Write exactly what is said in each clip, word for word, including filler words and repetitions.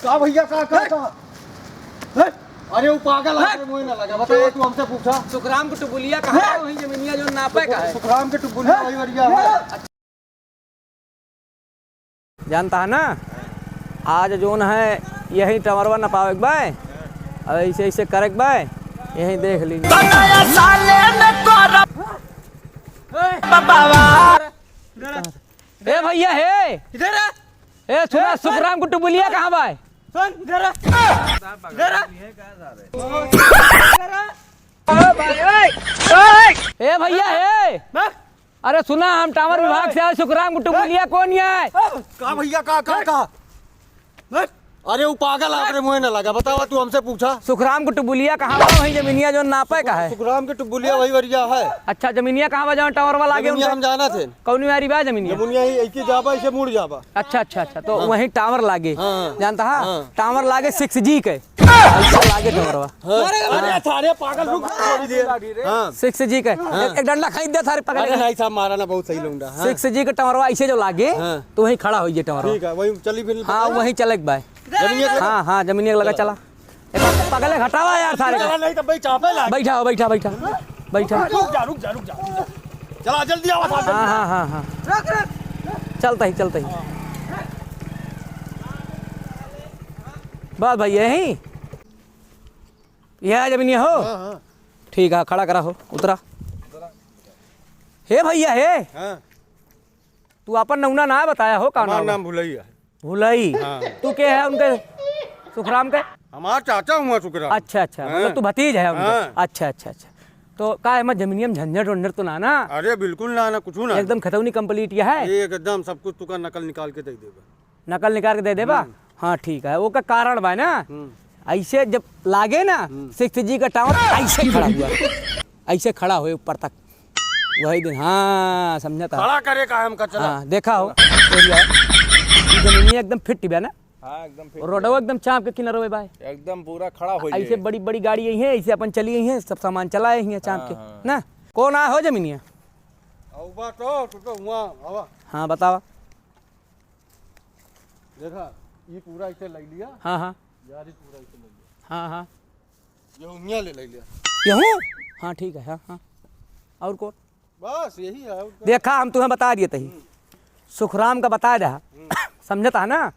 का भइया, का, का, का? हैं? अरे, वो पागल है, हैं? अरे, मुझे ना लगा, बतावा, तू हमसे पूछा। सुखराम के टुबुलिया कहाँ है? वही जमीनिया जो नापे का है। सुखराम के टुबुलिया वही बढ़िया है। जानता है ना, आज जोन है, यही टवरवा नपावे के बाय, और ऐसे, ऐसे करे के बाय, यही देख लीजिए। ए भइया, हे। इधर आ। ए, सुना, ए, सुखराम के टुबुलिया कहाँ बाय? सुन, इधर आ। इधर आ। ए भइया, हे। अरे सुना, हम टावर विभाग से आए, सुखराम के टुबुलिया कौन है? का भइया, का, का, का? अरे, वो पागल है, अरे, मुझे ना लगा, बतावा, तू हमसे पूछा। सुखराम के टुबुलिया कहाँ बा? वही जमीनिया जो नापे का है। सुखराम के टुबुलिया वही बढ़िया है। अच्छा, जमीनिया कहाँ बा, जहाँ टावर वाला लागे जमीनिया उनका? हम जाना थे। कौन वाली बा जमीनिया? जमीनिया ही एक ही जाबा, इसे मुड़ जाबा। अच्छा, अच्छा, अच्छा, तो हाँ। वहीं टावर लागे। हाँ। जानता है? हाँ। टावर लागे सिक्स जी के। ऐसे लागे टावरवा। हाँ। अरे, अरे, थारे पागल, रुक जा थोड़ी देर। हाँ। सिक्स जी के। हाँ। एक, एक डंडा खींच दे थारे पकड़ अरे के। नहीं साहब, मारा ना, बहुत सही लौंडा। हाँ। सिक्स जी के टावरवा ऐसे जो लागे, हाँ। तो वहीं खड़ा होइए टावरवा। ठीक है, वहीं चली फिर। हाँ, वहीं चले के बाय। जमीनिया के लगा। हाँ, हाँ, जमीनिया के लगा चला। चला। ए, पगले हटावा यार थारे का। चला नहीं तो भाई चापे लाग। बैठा हो, बैठा, बैठा। बैठा। रुक जा, रुक जा, रुक जा, रुक जा। चला, जल्दी आवा, साहब, जल्दी। हाँ, हाँ, हाँ, हाँ। रख, रख। चलता ही, चलता ही। बस भाई, यही? यह है जमीनिया हो? हाँ, हाँ। ठीक है, खड़ा करा हो, उतरा। हे भइया, हे। हाँ। तू अपन नौना ना बताया हो, का हमार नाम? नाम भुलई है। भुलई? हाँ। तू के है उनके, सुखराम के? हमार चाचा हुआ सुखराम। अच्छा, अच्छा, हाँ। मतलब तू भतीज है उनके? हाँ। अच्छा, अच्छा, अच्छा। तो का एमा जमीनिया में झंझट वंझट तो ना, ना? अरे बिल्कुल ना, ना, कुछ ना। एकदम खतौनी complete यह है? ये एकदम सब कुछ तुका नकल निकाल के दे देबा। नकल निकाल के दे देबा? हम्म। हाँ, ठीक है, ओका कारण बा ना? हम्म। ऐसे जब लागे ना, हम्म। सिक्स जी का टावर ऐसे खड़ा हुआ, ऐसे खड़ा हुए ऊपर तक। वही दिन, हाँ, समझा था। खड़ा करे का है हमका, चला। हाँ, देखा हो, चला। area। ई जमीनिया एकदम fit बा ना? हाँ, एकदम fit रोडवा बा। एकदम चाप के किनारे बा। एकदम पूरा खड़ा हो ऐसे जाए। बड़ी बड़ी गाड़ी यही है, ऐसे अपन चली यही है, सब सामान चला यही है चाप हाँ, के, हाँ। ना? कौन आ हो जमीनिया? आऊ बा तो, तू तो हुआ, आवा। हाँ, बतावा। देखा, ये पूरा इसे ले लिया। हाँ, हाँ। यार, ये पूरा इसे ले लिया। हाँ, हाँ। ये उंगिया ले, ले लिया। यहूँ? हाँ, ठीक है, हाँ, हाँ। और कौन? बस यही है, और क्या? देखा, हम तुम्हें बता दिए तही। हम्म। सुखराम का बता दे। हम्म। समझता है ना?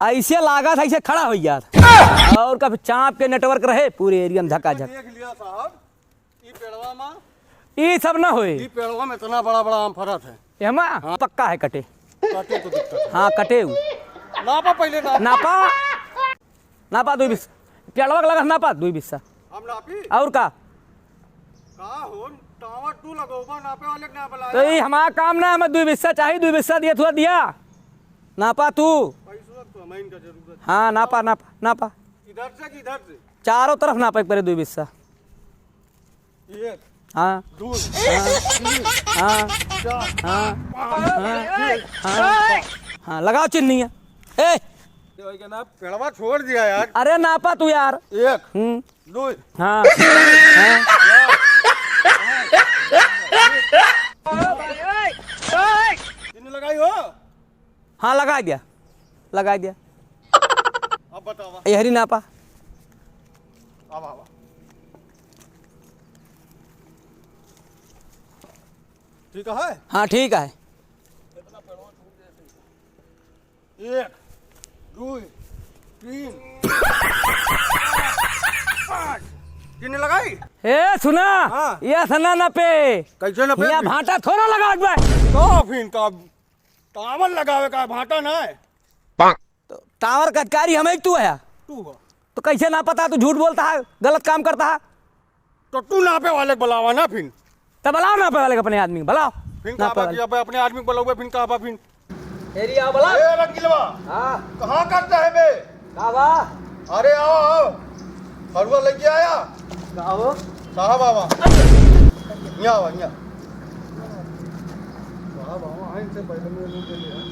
ऐसे लागत है, ऐसे खड़ा हो जात। और कभी चाप के network रहे, पूरे area में झकाझक। देख लिया साहब, ई पेड़वा मा। ई सब ना होए। ई पेड़वा में इतना बड़ा बड़ा आम फरत है। एमा? हाँ। पक्का है कटे। कटे तो दिक्कत है। हाँ, कटे उ। नापा पहले, नापा। नापा। नापा दुई बिस्सा। पेड़वा के लगत नापा दुई बिस्सा। हम नापी? और का? का हो, टावर तू लगोबा, नापे वाले के ना बुलाया? तो ई हमार काम ना, हमें दुई बिस्सा चाही, दुई बिस्सा दिया, थोड़ा दिया। नापा तू। पैसवा तो हमें इनका जरूरत है। हाँ, नापा, नापा, नापा। इधर से कि इधर से? चारों तरफ नापे के पड़े दुई बिस्सा। एक, हाँ। दो, हाँ। तीन, हाँ। चार, हाँ। पाँच, हाँ। छह। हाँ। हाँ, लगाओ चिन्हिया। ए! ये भाई का नाम पेड़वा छोड़ दिया यार। अरे नापा तू यार। एक, हम्म। दो। हाँ। हाँ। चिन्ह लगाई हो? हाँ, लगाइ दिया, लगाइ दिया। अब बतावा। एहरी नापा। अब आवा। ठीक है? हाँ, ठीक है। एक, दुई, तीन, पाँच। किन्ने लगाई? ए, सुना, हाँ। ये सना ना पे। कैसे ना पे? ये भाटा थोड़ा लगा बे। तो फिर का टावर लगावे का भाटा ना है। तो टावर का अधिकारी हम एक तू है। तू हो। तो कैसे ना पता, तू झूठ बोलता है, गलत काम करता है। तो तू नापे वाले के बुलावा ना फिर। तो बुलाओ नापे वाले के, अपने आदमी के बुलाओ। फिर नापे का वाले। बाकी अब अपने आदमी के बुलावे, फिर का बा फिर? तेरी आओ बुला। ए रंगीलवा। हाँ। कहाँ करता है बे? का बा? अरे आओ, आओ। फरुआ लेके आया? का हो? साहब आवा। यहाँ आवा, यहाँ। साहब आवा, हाँ, इनसे पहले मैं नहीं देते हैं।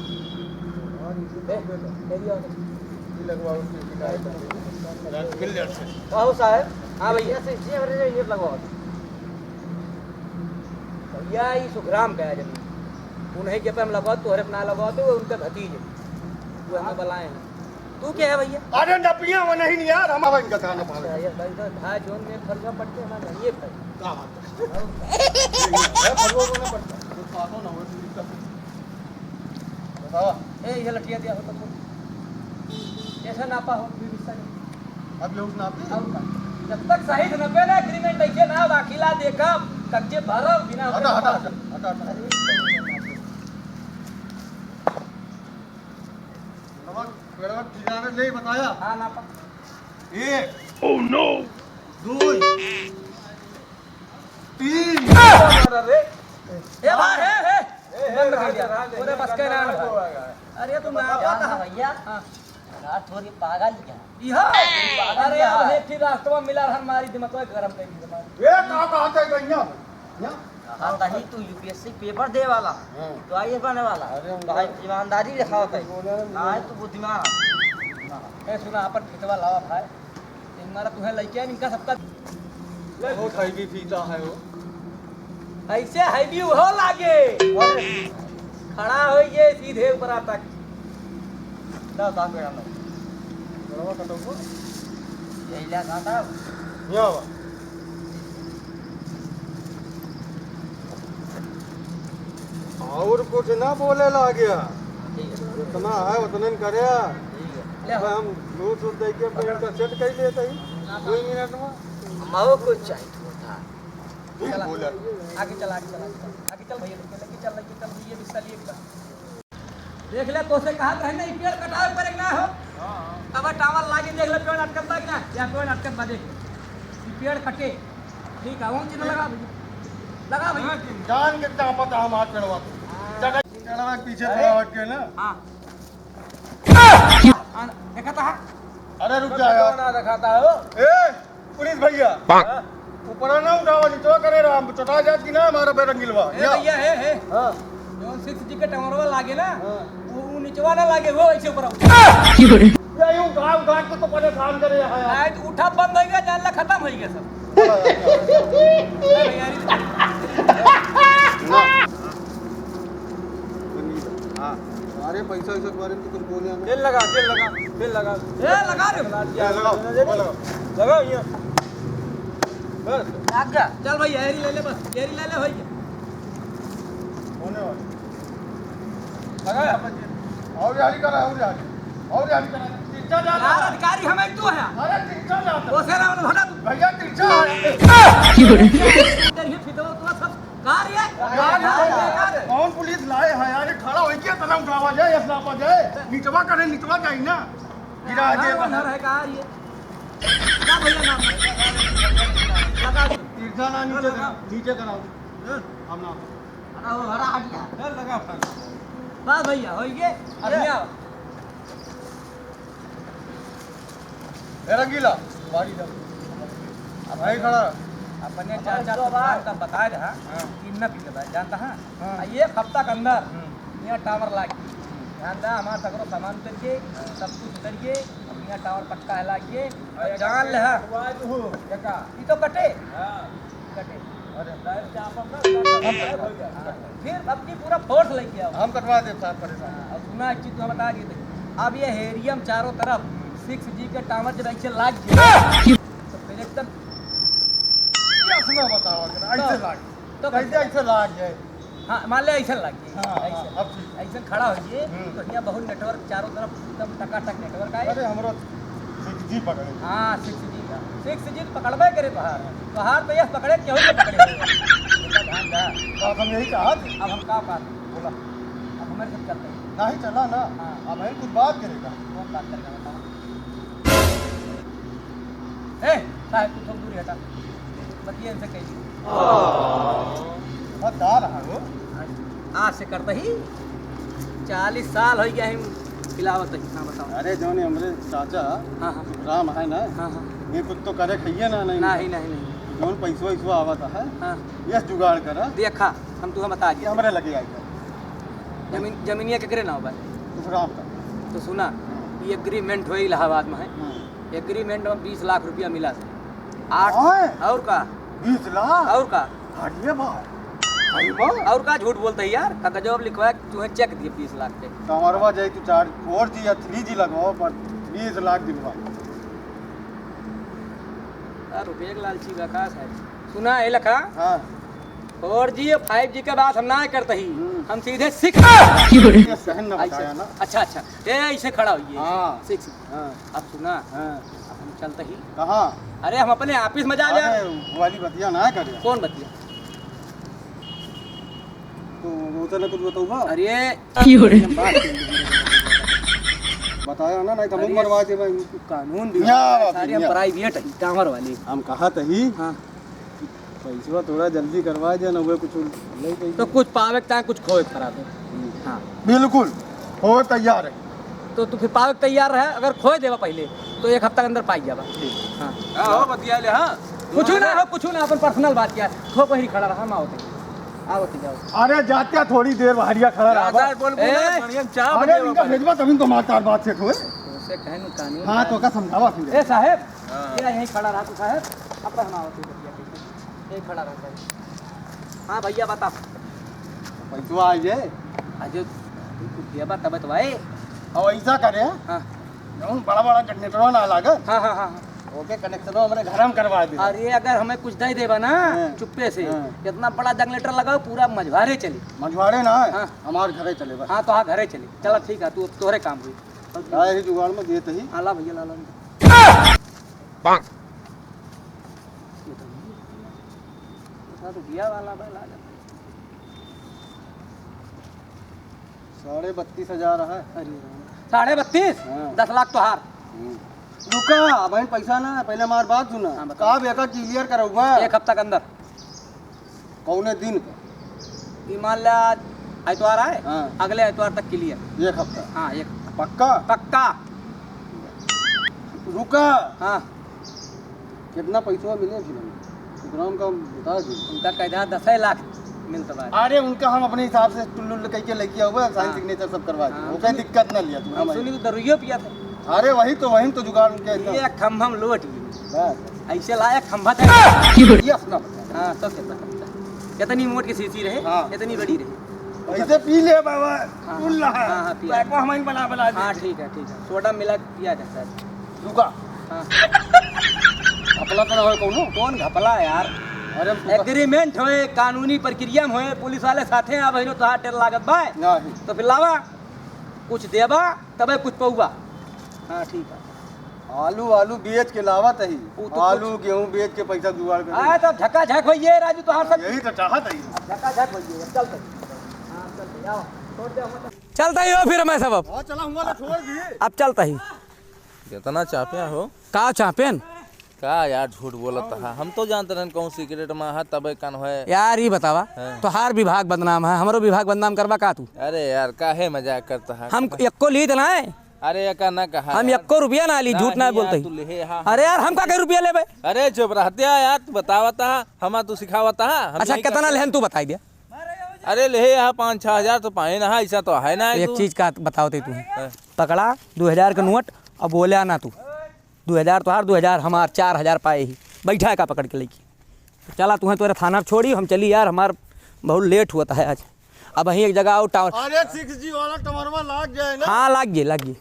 हाँ, इनसे ए, पहले। तेरी आओ। ये लगवाओ, इसकी शिकायत है। मिल जाते हैं। का हो साहब? हाँ भैया। ऐसे इसी average में ये लगवाओ। भैया, ई सुखराम का है जमीन। उन्हीं के पे हम लगवा, तोहरे पे ना लगवा दो, उनके भतीजे। वो हमें बुलाए हैं। तू क्या है भैया? अरे नपिया वो नहीं यार, हम अब इनका खाना पावे। अच्छा, ये भाई तो था जोन में फलवा पट्टे हमारे नहीं है भाई। क्या बात है? और ये है, फलवा को ना पट्टा। तो पासो ना हो, तो दिक्कत है। बताओ। ए, ये लठिया दिया हो तो कुछ। जैसा नापा हो, फिर इसका नहीं। अब ये उस नापी? और का? जब तक सही से नपे ना एग्रीमेंट, ऐसे ना दाखिला देखा, कब्जे भरल बिना हटा, हटा, हटा, हटा, हटा। अरे, पेड़वा ठिकाने नहीं बताया। हाँ, नापा। एक। Oh no! दो। तीन। अरे, ए भाई, हे, हे। बंद कर दिया। पूरे बस के ना। अरे, तुम ना क्या पता। भैया? हाँ। यार, थोड़ी पागल क्या? इहो? पागल अरे, क्या? अब एक ही रास्ता में मिला रहन, मारी दिमाग को गरम कर दी हमारी। ए, का बात है, भैया? हाँ, तही तू यूपीएससी पेपर दे वाला, हाँ। तो आईएएस बने वाला। अरे, तो भाई, ईमानदारी दिखाओ भाई। बोले ना, हाँ, तू बुद्धिमान। ए, सुना, अपन खेतवा लावा भाई। इन मारा तुम्हें लइके इनका सबका बहुत हैवी फीता है वो। ऐसे हैवी हो लागे। खड़ा होइए सीधे ऊपर तक। दा, दा, पेड़ा लो। पेड़वा कटो को। यही ला, दा, दा। यहाँ आवा। और कुछ ना बोले ला गया। ठीक है। जितना है उतने न करे। ठीक है। ले, हम लूट उठ दे के अपन इनका सेट कर लेते ही। दो मिनट में। हम और कुछ चाहिए था। ठीक चला। बोला। आगे चल, आगे चल, आगे चल। आगे चल भैया, लेके, लेके चल, लेके चल, ये बिस्सा लिए बिस्सा। देख ले, तोसे कहत रहे ना, ई पेड़ कटावे पड़े ना हो। हाँ, हाँ। अब टावर लागी, देख ले, पेड़ अटकत बा कि ना? या पेड़ अटकत बा, देख। ई पेड़ कटे। ठीक है, वो चीज लगा भैया। लगा भैया। हाँ, जान के चापत हम हाथ पेड़वा। हाँ। जगह पेड़वा के पीछे अरे। थोड़ा हट के ना। हाँ। हाँ, देखा था? अरे रुक जा यार। ना दिखाता हो। ए, पुलिस भैया। हाँ। ऊपरा ना उठावा, निचवा करे राम, चोटा जात की ना हमारा बेरंगिलवा। ए या। भैया, हे, हे। हाँ। जौन सिक्स जी के टावरवा लागे ना, हाँ। वो, वो निचवा ना लागे, वो ऐसे ऊपर उठे। या यूं उठा, उठा के तो परेशान करे यहाँ यार। लाइट उठा बंद हो गया, जान ला खत्म हो गया सब। ए भैया, अरे। ना। हाँ। अरे पैसा वैसा के बारे में तो कुछ बोले ना। तेल लगा, तेल लगा, तेल लगा। ए, लगा रे। लगा, लगा, लगा। लगा भैया। बस। लाग जा। चल भाई, एरी ले ले बस, एरी ले ले भाई। होने वाला। लगा है। और यारी करा, और यारी। और यारी करा। तिरछा जाता यार, है। अधिकारी हम एक तू है। अरे तिरछा जाता है। वो से ना, मतलब, हटा तू। भैया तिरछा है। इधर ही फिट हो, तुम्हारा सब कार ये? कार ये? कार ये? कौन पुलिस लाए है यार? ये खड़ा होई के तना उठावा जाए, ऐसा नापा जाए। निचवा करे, निचवा जाए ना। गिरा हाँ, दे वो बाहर। घर है कार ये? क्या भैया नाम है? लगा दो। तिरछा ना नीचे लगा। करा, नीचे कराओ। हाँ। हम ना। हटा, वो हटा, हट गया। चल लगा। बस भैया, हो गए। अब ये। ले आओ। ए रंगीला, बाड़ी जा। अब भाई खड़ा। अपने चाचा तो बात का बता रहा, हाँ। कि न पीले भाई, जानता है? हाँ। आ, एक हफ्ता के अंदर हम्म। यहाँ टावर लाग गई। ध्यान दा, हमारा सगरो सामान उतर गए, हाँ। सब कुछ उतर गए, अब यहाँ टावर पक्का है लाग गए। और जान ले, हाँ। ये तो कटे। हाँ। कटे। अरे। हाँ। फिर अब की पूरा फोर्स लेके आओ। हम कटवा देब साहब, परेशान। हाँ, अब सुना एक चीज तो हम बता दिए थे। अब ये हेरियम चारों तरफ सिक्स जी के टावर जब ऐसे लाग गए, तो फिर एकदम ये सुना बताओ, अगर ऐसे तो, लाग। तो कैसे कैसे? ऐसे लाग जाए? हाँ, मान ले ऐसे लाग गए। हाँ, ऐसे। हाँ, अब ठीक। ऐसे खड़ा हो गए, हम्म। तो यहाँ बहुत नेटवर्क चारों तरफ एकदम टकाटक नेटवर्क आए। अरे, हमरो सिक्स जी पकड़े। हाँ, सिक्स जी का। सिक्स जी पकड़बे करे तोहार। तोहार तो यह पकड़े, केहू के पकड़े। इतना ध्यान दा। तो हम यही कहा थे। अब हम का बात? बोला। अब हमारे साथ चलते हैं। नहीं चला ना। हाँ। अब हम कुछ बात करेगा। कौन बात करेगा बताओ? ए, साहब, तू थोड़ा दूर हटा। बतिया इनसे कही। बहुत दार है वो। आज, आज से करता ही चालीस साल हो गया है पिलावत है, हाँ, बताओ। अरे, जौन हमरे चाचा हाँ, हाँ। राम है ना, हाँ, हाँ। ये कुछ तो करे खाइए ना, नहीं। नहीं, नहीं, नहीं। जौन पैसवा वैसवा आवत है, हाँ। ये जुगाड़ करा। देखा, हम तुम्हें बता ये दिए। हमरे लगे आई है। जमीन, जमीनिया केकरे नाव बा? उस राम का। तो सुना, ये एग्रीमेंट हो इलाहाबाद में है। हाँ। एग्रीमेंट में बीस लाख रुपया मिला था। आठ, हाँ। और का? बीस लाख? और का? हटिए भाई। सही बात। और का झूठ बोलता है यार? कागजवा लिखवा के तुम्हें चेक दिए बीस लाख के। तो हमारे पास जाए तो चार, फोर जी या थ्री जी लगवाओ, पर बीस लाख दिलवा। आ, रुपये के लालची बा का साहब? सुना है लखा? हाँ। Four G और five G के बात हम ना करते ही। हम्म। हम सीधे six। ये सहन ना बताया ना। अच्छा, अच्छा। ए, ऐसे खड़ा होइए। हाँ। Six। हाँ। अब सुना। हाँ। अब हम चलते ही। कहाँ? अरे, हम अपने office में जा, जा। अरे, वो वाली बतिया ना करे। कौन बतिया? तो वो तो ना कुछ बताऊँगा। अरे। बताया ना, नहीं तो हम अरे। मरवा दे भाई। कानून भी या, सारे हम या। Private है, टावर वाले। हम कहा तो ही। हाँ। पैसवा थोड़ा जल्दी करवा दे ना, वो कुछ ले दे। तो कुछ पावे के ताईं कुछ खोए के पड़ा तो। हम्म। हाँ। बिल्कुल, हो तैयार है। तो तू फिर पावे के तैयार रहे, अगर खोए देवा पहले, तो एक हफ्ता के अंदर पाई जावा। हाँ। हाँ, हो, बतिया ले, हाँ। कुछ ना हो, कुछ ना, अपन personal बात किया। खो कहीं खड़ा रहा, हम आवत ही। आवत ही, जाओ। अरे, जात्या थोड़ी देर बहरिया खड़ा रहा। ज्यादा बोल, बोल, ए! बढ़िया चाह अरे, बने इनका बने। भेजवा, तभी तो मार तार बात सेट होए। उसे कहनु कानून हाँ, है। तो का समझावा फिर। ए, साहेब, हाँ। क्या यहीं खड़ा रहा तू, साहेब? अब हम आवत ही, बतिया के। ए, खड़ा रह भाई। हाँ भैया, बता। पैसवा आ जाए। अजय, तू कुछ देबा तब तो भाई। और ऐसा करे। हाँ। जौन बड़ा बड़ा जनरेटरवा ना लागत। हाँ, हाँ, हाँ, हाँ। ओके कनेक्शनवा हमरे घर में करवा दे। अरे, अगर हमें कुछ दे देबा ना, हाँ। चुप्पे से, हाँ। इतना बड़ा जनरेटर लगाओ, पूरा मझवारे चली। मझवारे ना है, हाँ। हमार घरे चले बस। हाँ, तो हाँ, घरे चली। चला, ठीक है, तू अब तोहरे काम हुई। का ही जुगाड़ में देत ही। आला भैया, लाला। पाक। बता तो दिया वाला भाई, ला जाता है। साढ़े बत्तीस हजार है। अरे राम। साढ़े बत्तीस? हाँ। दस लाख तोहार। हम्म। रुका, अबहिन पैसा ना, पहले हमार बात सुना। हाँ, बताओ। का बेटा clear करउबा? एक हफ्ता के अंदर। कौने दिन का? ई मान ला, आज एतवार आए, हाँ। अगले एतवार तक clear। एक हफ्ता? हाँ, एक हफ्ता। पक्का? पक्का। रुका। हाँ। कितना पैसवा मिले फिर हमें? ओकरा हमका बता दी। उनका कह दिया दस लाख मिलत बा। अरे, उनका हम अपने हिसाब से टुल्लुल कह के लेके आउबा, sign हाँ। Signature सब करवा दी। हाँ, ओकर सुनी, दिक्कत ना लिया तू, हम हम सुनी तो दरुइयो पिया था। अरे, वही तो, वही तो जुगाड़ उनके एकदम। ये खंभा में लोट गई। बस। ऐसे लाया खंभा था। ये अपना बता। हाँ, सब कितना खंभा था। इतनी मोट की शीशी रहे, हाँ। इतनी बड़ी रहे। ऐसे पी ले बाबा, हाँ, कुल हाँ, रहा। हाँ, हाँ, पिया। पैको हमारी बना, बना दे। हाँ, ठीक है, ठीक है। सोडा मिला के पिया जाता है। रुका। हाँ। घपला तो ना होए कौनो? कौन घपला यार? अरे हम तो agreement होए, कानूनी प्रक्रिया में होए, पुलिस वाले साथे हैं, अब इन्हों तोहार डर लागत बा। नहीं। तो फिर लावा, कुछ देबा, तबे कुछ पउबा। हाँ, ठीक है। आलू, आलू बेच के लावत ही। वो तो आलू, कुछ गेहूं बेच के पैसा जुगाड़ कर। हाँ, तो झकाझक होइए राजू, तोहार सब। यही तो चाहत ही। अब झकाझक होइए, अब चलते हैं। हाँ, चलते हैं, आओ, छोड़ दे, हम चलते हैं। चलता ही हो फिर मैं सब अब। हाँ, चला, हुआ तो छोड़ दिए। अब चलता ही। कितना चाहते हो? का चाहपेन? का यार झूठ बोलत हा? हम तो जानत रहन कहूँ secret में हा तबे कान होए। यार ई बतावा, हाँ। तोहार विभाग बदनाम है, हमरो विभाग बदनाम करबा का तू? अरे यार काहे मजाक करत हा? हम एक्को लीत ना है। अरे एका ना कहा हम यार। एक्को रुपया ना ली, झूठ ना ना ही बोलते यार, ही। तू लेहे हा। अरे यार हम का के रुपया लेबे? अरे चुप रहते हा यार, तू बतावत हा, हमा तू सिखावत हा, हम अच्छा नहीं कितना करते। लेहन तू बताई दिया। अरे लेहे हा पाँच छह हजार तो पाए ना हा, ऐसा तो है ना एक तू। चीज का बताओ ते तू। हाँ। पकड़ा दो हजार का नोट और बोला ना तू। दो हजार तोहार, दो हजार हमार, चार हजार पाए ही। बैठा है का पकड़ के लइके? चला, तुहें तोरे थाना छोड़ी, हम चली यार, हमार बहुत late होत है आज। अबहीं एक जगह और टावर। अरे six G वाला टावरवा लाग जाए ना? हाँ, लाग गए, लाग गए।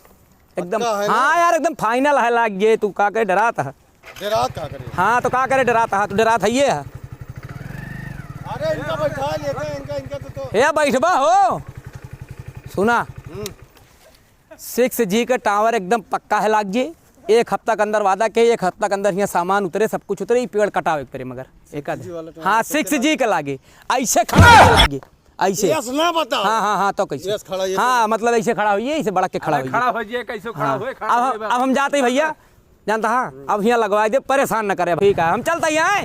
एकदम, पक्का है ना? हाँ यार, एकदम final है, लाग गए। तू का करे, डरात है? डरात का करे? हाँ, तो का करे, डरात है? तू डरात है ये है। अरे इनका बैठा लेते हैं, इनका, इनका तो, तो ए, बैठबा हो। सुना। हम्म। Six G का टावर एकदम पक्का है लाग जी। एक हफ्ता के अंदर वादा के, एक हफ्ता के अंदर हियाँ सामान उतरे, सब कुछ उतरे, ई पेड़ कटावे के परे मगर। एक आध। Six G वाला टावर हाँ, six G के लागे। ऐसे खड़ा होइए लागे। ऐसे। यस ना बता। हाँ, हाँ, हाँ, तो कैसे? यस खड़ा ये हाँ, तो। मतलब ऐसे खड़ा होइए, ऐसे बड़ा के खड़ा अरे होइए। खड़ा हो जाए, कैसे खड़ा हाँ। होए, खड़ा अब हम, होए बा। अब हम जाते ही भैया, जानता हाँ, अब हियाँ लगवाई दे, परेशान न करे। ठीक है, हम चलता ही आए।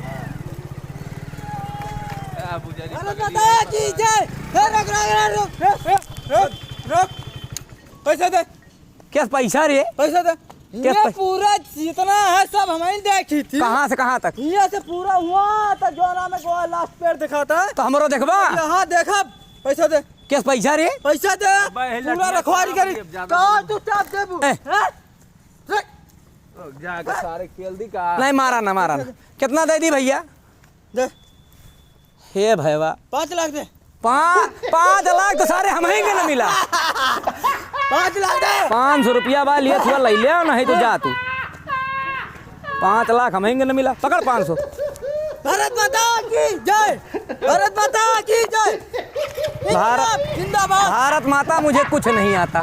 आ, बुझा नहीं अरे पकड़ी दादा है। जी, जय। ए, रुक, रुक, रुक, रुक। कैसे दे? क्या पैसा रे? पैसा दे। क्या ये पै- पूरा जितना है सब हमारी देखी थी। कहाँ से कहाँ तक? यहाँ से पूरा हुआ तो जो नाम है वो last पेड़ दिखाता है। तो हमरो देखबा? यहाँ देखा, पैसा दे। क्या पैसा रे? पैसा दे। अबे, हे पूरा लठिया रखवारी खराब करी। हो गया, ज्यादा तो बोल। चुपचाप देबू। ए। हैं? देख। जाके सारे खेल दी का? नहीं, मारा ना, मारा ना। कितना दे दी भैया? दे। हे भैया। पाँच लाख दे। पा-, पाँच लाख तो सारे हम ही के ना मिला। पाँच लाख दे। पाँच सौ रुपया बा, लियत हुआ लइ ले, नहीं तो जा तू। पाँच लाख हमहिन के न मिला, पकड़ पाँच सौ। भारत माता की जय। भारत माता की जय। भारत, जिंदाबाद, जिंदाबाद। भारत माता, मुझे कुछ नहीं आता।